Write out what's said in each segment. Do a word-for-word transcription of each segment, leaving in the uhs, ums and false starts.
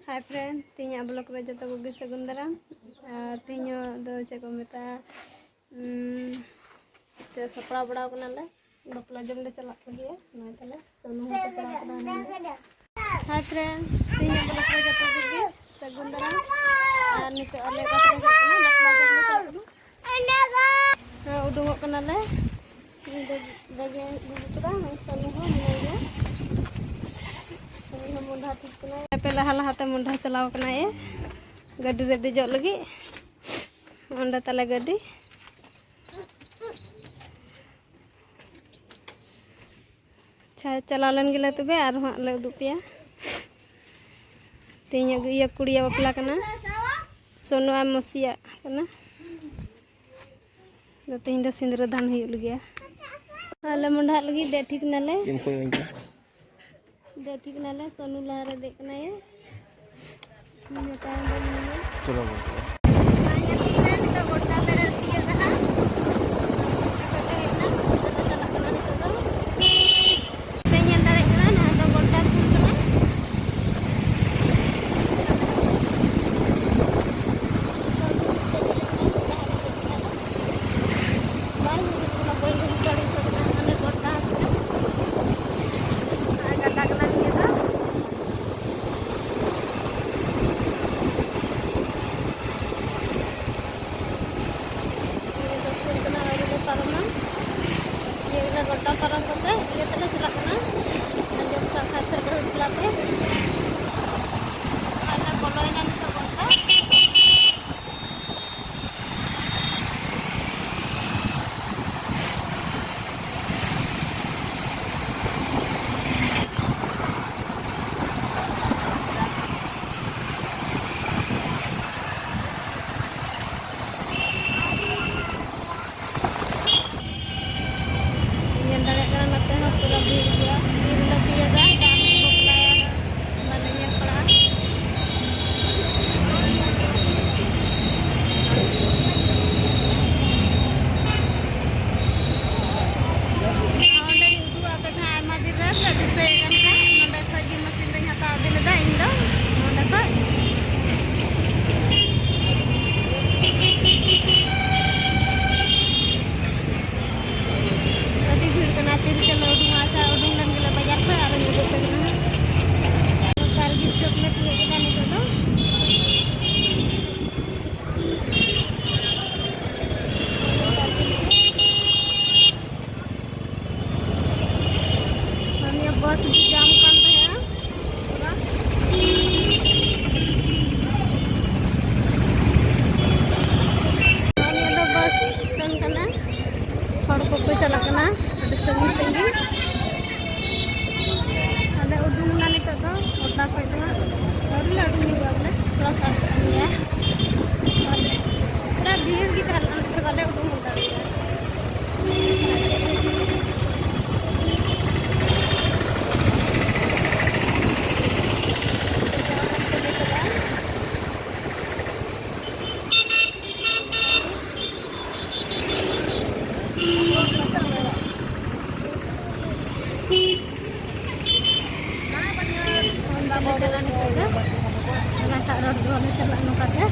Hi friend, ᱛᱮᱦᱮᱧᱟᱜ vlog ᱨᱮ ᱡᱚᱛᱚ ᱠᱚᱜᱮ ᱥᱟᱹᱜᱩᱱ ᱫᱟᱨᱟᱢ᱾ ᱟᱨ ᱛᱮᱦᱮᱧ ᱫᱚ ᱪᱮᱫ ᱠᱚ ᱢᱮᱛᱟᱜᱼᱟ, ᱩᱢ, ᱪᱮᱫ ᱥᱟᱯᱲᱟᱣ ᱵᱟᱲᱟᱣ ᱠᱟᱱᱟᱞᱮ, ᱵᱟᱯᱞᱟ ᱡᱚᱢ ᱞᱮ ᱪᱟᱞᱟᱜ ᱞᱟᱹᱜᱤᱫᱼᱟ᱾ ᱱᱚᱜᱼᱚᱭ ᱛᱟᱞᱮ ᱥᱚᱱᱩ ᱦᱚᱸ ᱥᱟᱯᱲᱟᱣ ᱠᱟᱱᱟ ᱱᱚᱰᱮ᱾ Hi friend, ᱛᱮᱦᱮᱧᱟᱜ vlog ᱨᱮ ᱡᱚᱛᱚ ᱠᱚᱜᱮ ᱥᱟᱹᱜᱩᱱ ᱫᱟᱨᱟᱢ᱾ ᱟᱨ ᱱᱤᱛᱚᱜ ᱟᱞᱮ ᱚᱠᱟ ᱥᱮᱫ ᱞᱮ ᱪᱟᱞᱟᱜ ᱠᱟᱱᱟ, ᱵᱟᱯᱞᱟ ᱡᱚᱢ ᱞᱮ ᱪᱟᱞᱟᱜ ᱠᱟᱱᱟ᱾ ᱦᱮᱸ, ᱩᱰᱩᱝᱚᱜ ᱠᱟᱱᱟᱞᱮ᱾ ᱤᱧ ᱫᱚ ᱵᱮᱜᱽ ᱤᱧ ᱟᱹᱜᱩ ᱠᱟᱫᱟ, ᱥᱟᱹᱢᱤ ᱦᱚᱸ ᱢᱮᱱᱟᱭ ᱜᱮᱭᱟ᱾ ᱥᱟᱹᱢᱤ ᱦᱚᱸ ᱢᱚᱸᱰᱷᱟ ᱴᱷᱤᱠ ᱠᱟᱱᱟᱭ᱾ ᱟᱯᱮ ᱞᱟᱦᱟ ᱞᱟᱦᱟᱛᱮ ᱢᱚᱸᱰᱷᱟ ᱪᱟᱞᱟᱣ ᱠᱟᱱᱟᱭ ᱮ ᱜᱟᱹᱰᱤ ᱨᱮ ᱫᱮᱡᱚᱜ ᱞᱟᱹᱜᱤᱫ᱾ ᱚᱸᱰᱮ ᱛᱟᱞᱮ ᱜᱟᱹᱰᱤ᱾ ᱟᱪᱪᱷᱟ, ᱪᱟᱞᱟᱣ ᱞᱮᱱ ᱜᱮᱞᱮ ᱛᱚᱵᱮ, ᱟᱨᱦᱚᱸ ᱦᱟᱸᱜ ᱞᱮ ᱩᱫᱩᱜ ᱯᱮᱭᱟ᱾ ᱛᱮᱦᱮᱧᱟᱜ ᱤᱭᱟᱹ ᱠᱩᱲᱤᱭᱟᱜ ᱵᱟᱯᱞᱟ ᱠᱟᱱᱟ, ᱥᱚᱱᱩ ᱟᱨ ᱢᱚᱥᱤᱭᱟᱜ ᱠᱟᱱᱟ᱾ ᱟᱫᱚ ᱛᱮᱦᱮᱧ ᱫᱚ ᱥᱤᱸᱫᱽᱨᱟᱹ ᱫᱟᱱ ᱦᱩᱭᱩᱜ ᱞᱟᱹᱜᱤᱫᱼᱟ᱾ ᱟᱞᱮ ᱢᱚᱸᱰᱷᱟᱜ ᱞᱟᱹᱜᱤᱫ ᱫᱮᱡ ᱴᱷᱤᱠ ᱱᱟᱞᱮ᱾ ᱪᱮᱫ ᱮᱢ ᱠᱷᱚᱡᱚᱜᱼᱟ ᱤᱧ ᱴᱷᱮᱱ? ᱫᱮᱡ ᱴᱷᱤᱠ ᱱᱟᱞᱮ, ᱥᱚᱱᱩ ᱞᱟᱦᱟ ᱨᱮ ᱫᱮᱡ ᱠᱟᱱᱟᱭ᱾ ᱤᱧ ᱫᱚ ᱛᱟᱭᱚᱢ ᱨᱮ ᱢᱤᱱᱟᱹᱧᱟ᱾ ᱪᱚᱞᱚ ᱵᱚᱱ ᱪᱟᱞᱟᱜᱼᱟ᱾ ᱱᱚᱜᱼᱚᱭ ᱧᱮᱞ ᱴᱷᱤᱠ ᱱᱟ, ᱱᱤᱛᱚᱜ ᱜᱚᱰᱰᱟ ᱞᱮ ᱛᱤᱭᱟᱹᱜ ᱠᱟᱱᱟ᱾ ᱱᱤᱛᱚᱜ ᱞᱮ ᱦᱮᱡ ᱱᱟ, ᱱᱤᱛᱚᱜ ᱞᱮ ᱪᱟᱞᱟᱜ ᱠᱟᱱᱟ ᱱᱤᱛᱚᱜ ᱫᱚ᱾ ᱯᱮ ᱧᱮᱞ ᱫᱟᱲᱮᱭᱟᱜ ᱠᱟᱱᱟ, ᱱᱚᱣᱟ ᱫᱚ ᱜᱚᱰᱰᱟ ᱠᱷᱚᱱ ᱠᱟᱱᱟ᱾ ᱵᱟᱭ ᱦᱩᱭᱩᱜ ᱠᱟᱱᱟ, ᱵᱟᱹᱧ ᱩᱰᱩᱠ ᱫᱟᱲᱮᱭᱟᱜ ᱠᱟᱱᱟ, ᱦᱟᱱᱮ ᱜᱚᱰᱰᱟ ᱠᱟᱱᱟ᱾ ᱟᱨ ᱜᱟᱰᱟ ᱠᱟᱱᱟ ᱱᱤᱭᱟᱹ ᱫᱚ᱾ ᱯᱟᱥᱟ ᱠᱟᱱ ᱜᱮᱭᱟ᱾ ᱯᱩᱨᱟ ᱵᱷᱤᱲ ᱜᱮ ᱛᱟᱦᱮᱸ ᱞᱮᱱᱟ, ᱚᱱᱟᱛᱮ ᱵᱟᱞᱮ ᱩᱰᱩᱝ ᱫᱟᱲᱮᱭᱟᱜᱼᱟ᱾ ᱦᱟᱱᱟᱴᱟᱜ ᱨᱳᱰ ᱫᱚ ᱵᱟᱞᱮ ᱪᱟᱞᱟᱜᱼᱟ ᱱᱚᱝᱠᱟ ᱛᱮ᱾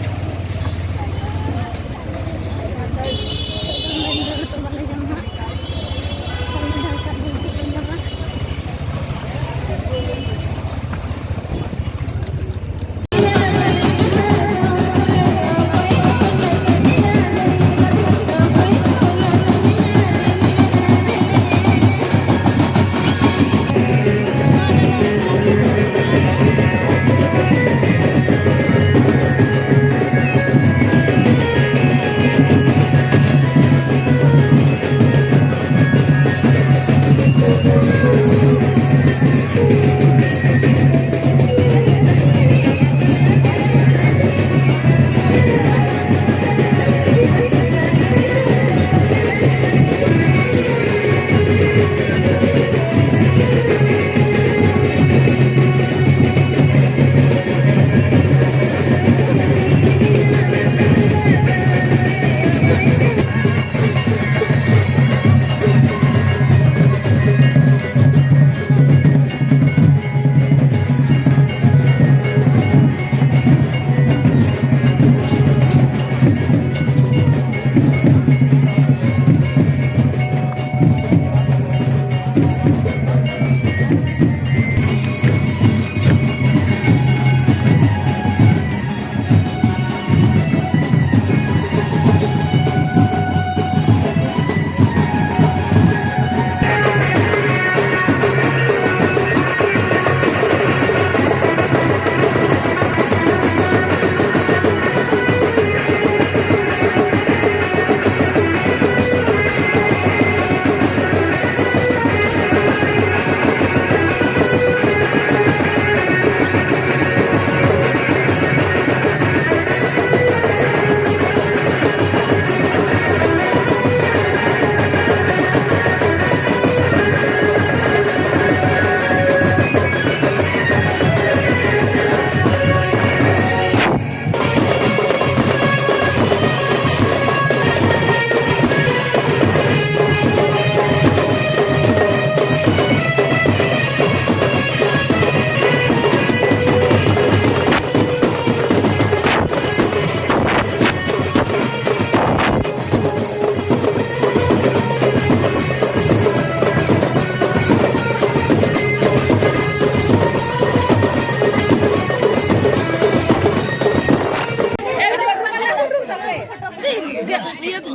वीडियो को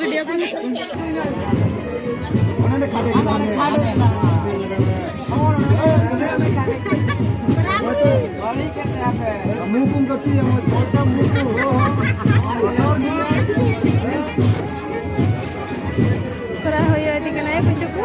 ᱠᱚᱨᱟᱣ ᱦᱩᱭᱩᱜᱼᱟ, ᱤᱫᱤ ᱠᱟᱱᱟᱭ ᱠᱩᱪᱩ ᱠᱚ᱾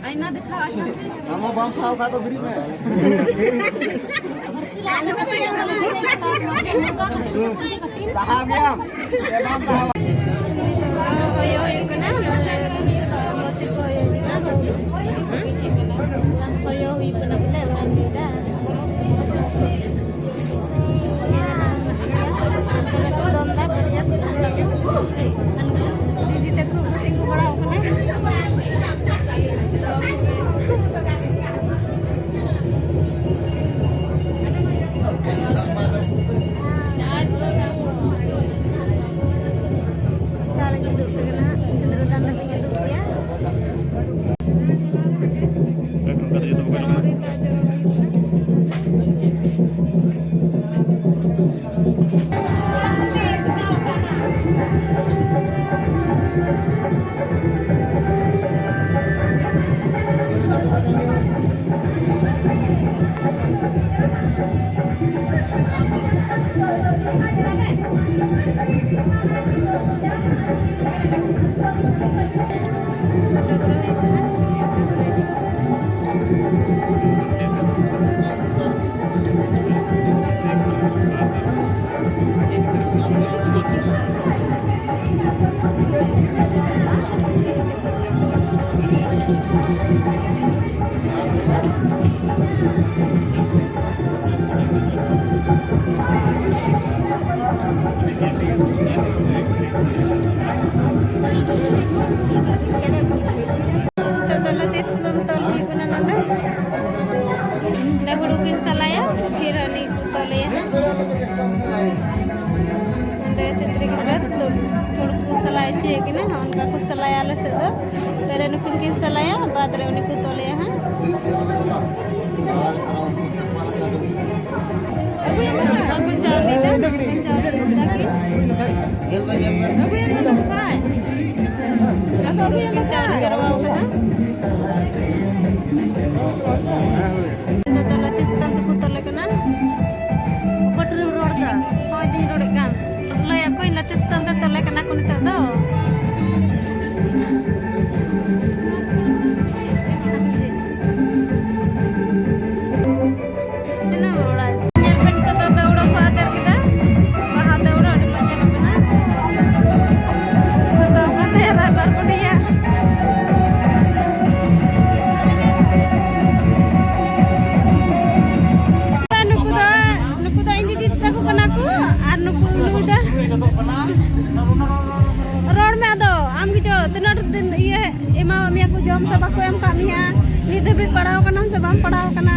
ᱟᱭᱢᱟ ᱫᱮᱠᱷᱟᱣ ᱟᱪᱪᱷᱟ ᱥᱮ᱾ ᱟᱢ ᱦᱚᱸ ᱵᱟᱢ ᱥᱟᱦᱟᱣ ᱠᱷᱟᱡ ᱫᱚ ᱵᱮᱨᱮᱫ ᱢᱮ᱾ ᱥᱟᱦᱟᱣ ᱜᱮᱭᱟᱢ ᱥᱮ ᱵᱟᱢ ᱥᱟᱦᱟᱣᱟ? ᱦᱚᱭᱚ ᱦᱩᱭᱩᱜ ᱠᱟᱱᱟ, ᱢᱚᱡᱽ ᱛᱮᱠᱚ ᱦᱚᱭᱚᱭᱮᱫ ᱠᱟᱱᱟ, ᱦᱚᱭᱚ ᱦᱩᱭᱩᱜ ᱠᱟᱱᱟ ᱵᱚᱞᱮ, ᱚᱱᱟᱧ ᱞᱟᱹᱭᱫᱟ᱾ ᱦᱩᱲᱩ ᱠᱤᱱ ᱥᱟᱞᱟᱭᱟ, ᱯᱷᱤᱨ ᱦᱟᱹᱱᱤ ᱠᱚ ᱛᱚᱞᱮᱭᱟ᱾ ᱚᱸᱰᱮ ᱛᱤᱛᱨᱤ ᱜᱤᱫᱽᱨᱟᱹ ᱛᱩᱲ-, ᱦᱩᱲᱩ ᱠᱚ ᱥᱟᱞᱟᱭ ᱦᱚᱪᱚᱭᱮᱫ ᱠᱤᱱᱟ, ᱚᱱᱠᱟ ᱠᱚ ᱥᱟᱞᱟᱭᱟ ᱟᱞᱮ ᱥᱮᱫ ᱫᱚ᱾ ᱯᱮᱨᱮ ᱱᱩᱠᱤᱱ ᱠᱤᱱ ᱥᱟᱞᱟᱭᱟ, ᱵᱟᱫᱽ ᱨᱮ ᱩᱱᱤ ᱠᱚ ᱛᱚᱞᱮᱭᱟ ᱦᱟᱸᱜ᱾ ᱟᱹᱜᱩ ᱪᱟᱣᱞᱮ ᱫᱚ, ᱪᱟᱣᱞᱮ ᱫᱚ ᱟᱹᱜᱩᱭᱟ ᱫᱚ ᱵᱟᱠᱷᱟᱡ᱾ ᱟᱫᱚ ᱟᱹᱜᱩᱭᱟ ᱵᱟᱠᱷᱟᱡ᱾ ᱪᱟᱣᱞᱮ ᱡᱟᱨᱣᱟ ᱠᱟᱫᱟ᱾ ᱱᱤᱛᱚᱜ ᱫᱚ ᱞᱟᱹᱛᱤ ᱥᱩᱛᱟᱹᱢ ᱛᱮᱠᱚ ᱛᱚᱞᱮ ᱠᱟᱱᱟ᱾ ᱚᱠᱟ ᱴᱷᱮᱱᱮᱢ ᱨᱚᱲ ᱫᱟ? ᱦᱚᱸᱜᱼᱚᱭ ᱛᱤᱧ ᱨᱚᱲᱮᱫ ᱠᱟᱱ᱾ ᱞᱟᱹᱭᱟᱫ ᱠᱚᱣᱟᱧ ᱞᱟᱹᱛᱤ ᱥᱩᱛᱟᱹᱢ ᱛᱮ ᱛᱚᱞᱮ ᱠᱟᱱᱟ ᱠᱚ ᱱᱤᱛᱚᱜ ᱫᱚ᱾ ᱛᱤᱱᱟᱹᱜ ᱮᱢ ᱨᱚᱲᱟ? ᱧᱮᱞ ᱯᱮ ᱱᱤᱛᱚᱜ ᱫᱚ ᱫᱟᱹᱣᱲᱟᱹ ᱠᱚ ᱟᱫᱮᱨ ᱠᱮᱫᱟ᱾ ᱵᱟᱦᱟ ᱫᱟᱹᱣᱲᱟᱹ ᱟᱹᱰᱤ ᱢᱚᱡᱽ ᱧᱮᱞᱚᱜ ᱠᱟᱱᱟ᱾ ᱯᱷᱟᱸᱥᱟᱣ ᱠᱟᱱ ᱛᱟᱭᱟ ᱨᱟᱭᱵᱟᱨ ᱠᱩᱲᱤᱭᱟᱜ᱾ ᱱᱩᱠᱩ ᱫᱚ, ᱱᱩᱠᱩ ᱫᱚ ᱤᱧ ᱫᱤᱫᱤ ᱛᱟᱠᱚ ᱠᱟᱱᱟ ᱠᱚ, ᱟᱨ ᱱᱩᱠᱩ, ᱱᱩᱭ ᱫᱚ ᱨᱚᱲ ᱢᱮ ᱟᱫᱚ, ᱟᱢ ᱜᱮ ᱪᱚ, ᱛᱤᱱᱟᱹᱜ ᱰᱷᱮᱨ ᱫᱤᱱ ᱤᱭᱟᱹ ᱮᱢᱟᱣᱟᱫ ᱢᱮᱭᱟ ᱠᱚ ᱡᱚᱢ ᱥᱮ ᱵᱟᱠᱚ ᱮᱢ ᱠᱟᱜ ᱢᱮᱭᱟ? ᱱᱤᱛ ᱫᱷᱟᱹᱵᱤᱡ ᱯᱟᱲᱟᱣ ᱠᱟᱱᱟᱢ ᱥᱮ ᱵᱟᱢ ᱯᱟᱲᱟᱣ ᱠᱟᱱᱟ?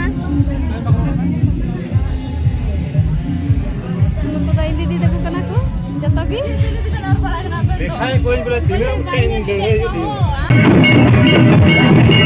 ᱱᱩᱠᱩ ᱫᱚ ᱤᱧ ᱫᱤᱫᱤ ᱛᱟᱠᱚ ᱠᱟᱱᱟ ᱠᱚ ᱡᱚᱛᱚ ᱜᱮ᱾ ᱫᱮᱠᱷᱟᱭ ᱠᱚᱧ ᱵᱚᱞᱮ ᱛᱤᱱᱟᱹᱜ ᱩᱪᱟᱹᱧ ᱫᱟᱹᱲ ᱦᱤᱡᱩᱜ ᱛᱤᱧ᱾